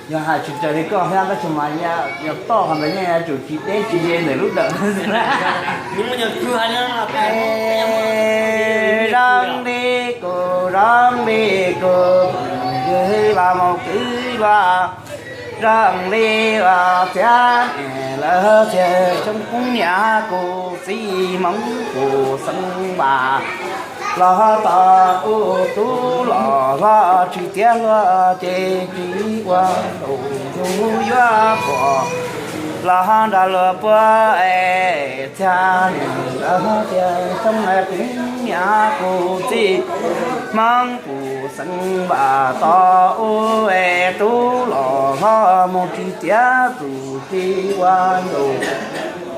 Yog hais tsis raws li koj thiab tab sis mas yog toj qhov ntawd yeej yuav tsum tsis deb tsis ze ntawm lub dawm. Zoo li kuv, zoo li kuv, kwv los mus kwv los, zoo li txiv niam lawv txiv xyoob, kuv niam kuv txiv Hmoob kuv xeeb vas los tom u tub los hlob tsis tiav hluas ces tsis ua ntu yus yuav pom los nrog luag puag es txiv niam lawv txiv xyoob, kuv niam kuv txiv Hmoob kuv xeeb vas tom u es tub los hlob mus tsis tiav tus tsis ua ntu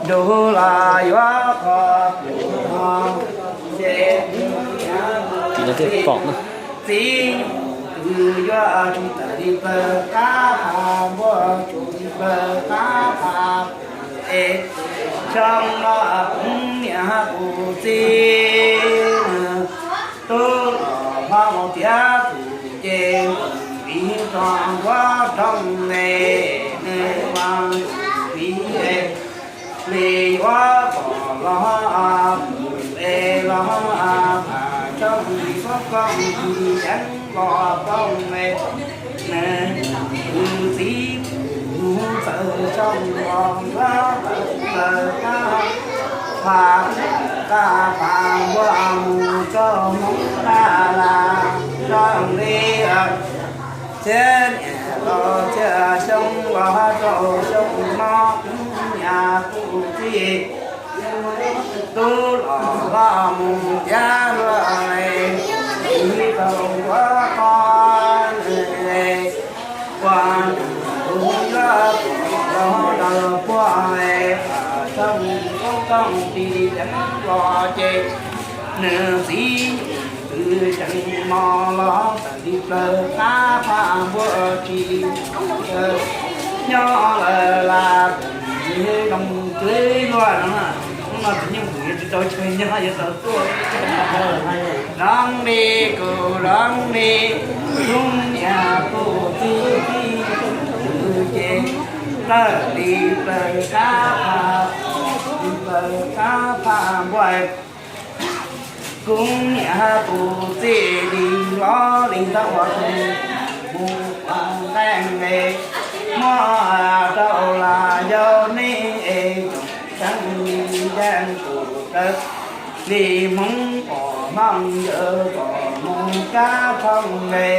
ntu los yuav qhov kuv ho ces txiv nyuj twb yuav tsis tawm li plaws qab pha npuaj, tsis li plaws qab pha es xyoob los kuv niam kuv txiv tub los hlob mus tiav tus ces vim rau nruab rooj es nws ua vim es li yuav pom los es los pom tsob ntsis tsob kooj ntsis yeeb los kooj es nws tus txiv tus txawv xyoob los yuav tawm plaws qab pha qab pha npuaj mus rau Hmoob Naj Las, zoo li txiv niam los txiv xyoob los rau xyoob no, kuv niam kuv txiv tub los hlob mus tiav luag es tsis tau yuav qhov nws ua ntu yus yuav pom los nrog puag es pom tsob ntsis tsob kooj ntsis yeeb los ces nws txiv nyuj twb tseem mos los tawm li plaws qab pha npuaj tsis nyob lawm las. Tus zoo twb luaj no, hnub no txiv nyuj twb yuav tsis tau chaw nyob yuav tau tuaj. Zoo li kuv, zoo li kuv niam kuv txiv, ces tawm li plaws qab pha, li plaws qab pha npuaj. Kuv niam kuv txiv li hlob li ntawd ua tus mus ua nqaij nqe, muab rau las yog nej es tseem ceeb li yeej tus dawb li Hmoob pom Hmoob yawg pom mus kab thooj nqe,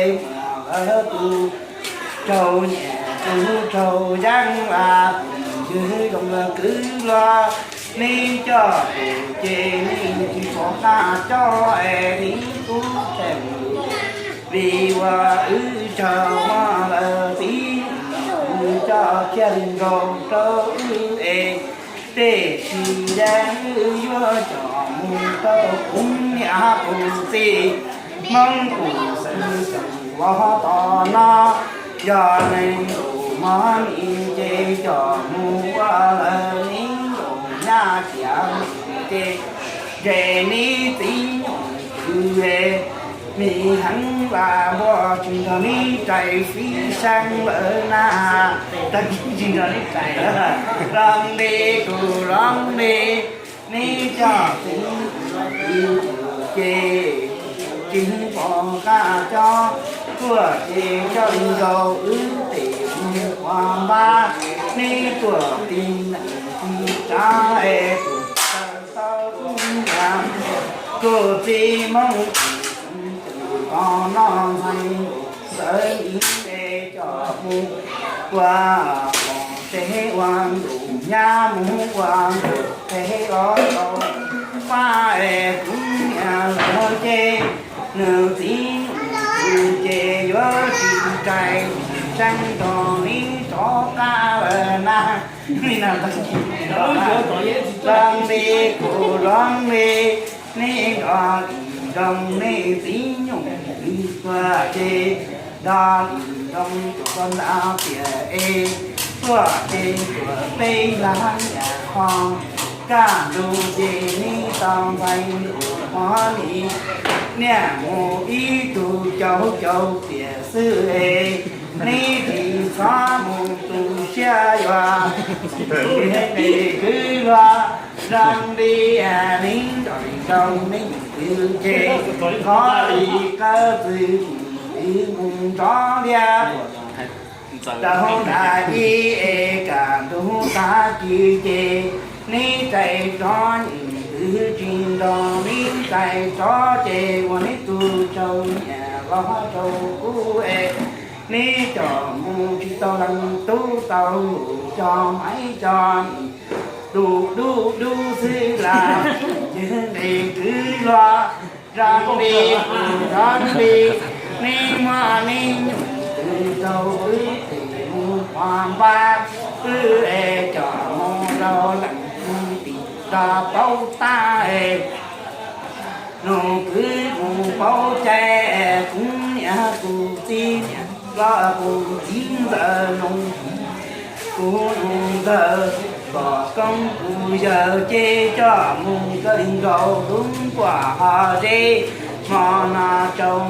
muab lawv tus raug nyiam tus raug yeeb las, tus ywg zoo lawv kwv luag, nej coj tus ces nej tsis pom qab coj es li tub tseem vim ua wb raug muab lawv txiv coj kiag li nkaus rau wb es tej tsis yeej wb yuav coj mus rau kuv niam kuv txiv Hmoob kuv xeeb xeem los tom no. Yog nees nkaum mos nis ces coj mus ua lawv nees nkaum nyab tiam ces ntshe neb txiv nyuj twb me heev las npuaj tsis nrog neb rais fib seeb lawm na. Tag kis tsis nrog neb rais lawm. Zoo li kuv, zoo li neb coj txiv ces tsis pom qab coj, tuaj ces coj nkaus wb tes mus ua npab, neb tuaj tib neeg tib tsav es tus taw tau ua kuv txiv Hmoob tus qos no ntxhais nkaus sawv ib es coj mus ua pom tsev ua nkaus nyab mus ua nkaus tsev los tau pab es kuv niam lawv ces nws txiv nyuj ces yuav tsis rais seeb nrog neb rov qab lawm na. Zoo li kuv, zoo li neb nrog lim zoo neb txiv nyuj twb tuag ces nrog lim zoo tus koj nta piam es tuaj ces tuaj peb lab yam ho kaj ntug ces neb tau ntxhais nkaus mos nis Niaj mus ib tug caum caum tiam xwb es, neb tsis txhob mus tu siab yuav. Neb kwv luag zoo li, neb nrog neb kwv ces, koj li qawv txwv twb mus nrov liab. Rau nram ib es kaj ntug tag kis ces, neb txais tsov nws twb tsis nrog neb txais tsov ces, ua neb tus rau nyiam los rau kuv es, neb coj mus tsis tau leej tub tau, coj maiv coj dub dub dub xwb las. Yog neb kwv luag zoo li, zoo li, neb muaj neb nyuj twb rau wb tes mus ua npab, wb es coj mus rau leej twg tim nrog paub tab es. Nug kwv mus paub cai, kuv niam kuv txiv niam los kuv txiv ntxawm nug, kuv nug ntxawm kom koob kuv yawg ces coj mus kawg li nkaus lub nkuaj hov zeb. Hmo no rau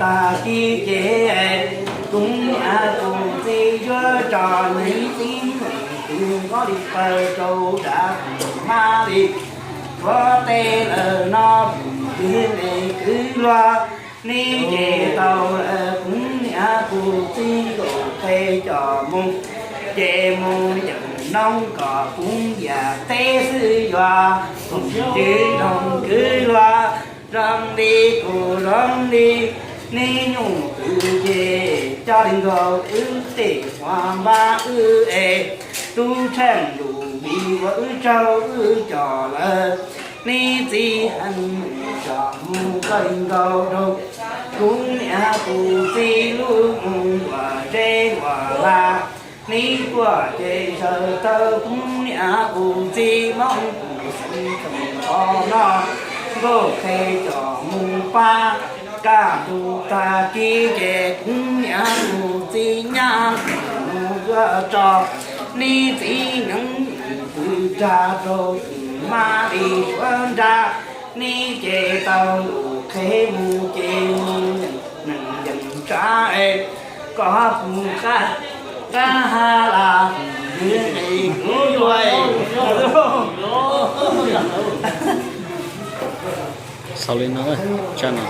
tag kis ces, kuv niam kuv txiv yuav tso neb txiv mus tus nqoj li pawg rau dab mab li. Tshuav tej lawm no, yog neb kwv luag, neb ces tau lawm kuv niam kuv txiv nkaus qhe coj mus, ces mus yeem noob kom kuv yam teb xwb yuav. Tus nrog kwv luag zoo li kuv zoo li, neb nyuj twb ces coj li nkaus wb tej ua npab wb es, tub tsheej lus vim ua wb tsaug wb cov lawm. Neb txiv heev mus coj mus kawg li nkaus rau kuv niam kuv txiv lub mus ua zeb ua la. Neb tuaj ces sawv tau kuv niam kuv txiv Hmoob kuv xeev tsoom qhov no, nkauj qhe coj mus pab. Kaj ntug tag kis ces kuv niam kuv txiv nyab mus yuav tso, neb txiv nyeem twb rag rau twb mab li suav nrag. Neb ces tau lus qhe mus ces mus neeg yeem tsav es, koj kuv qab qab ha las, nws es kuv yuav. Xaus li no, tsam no.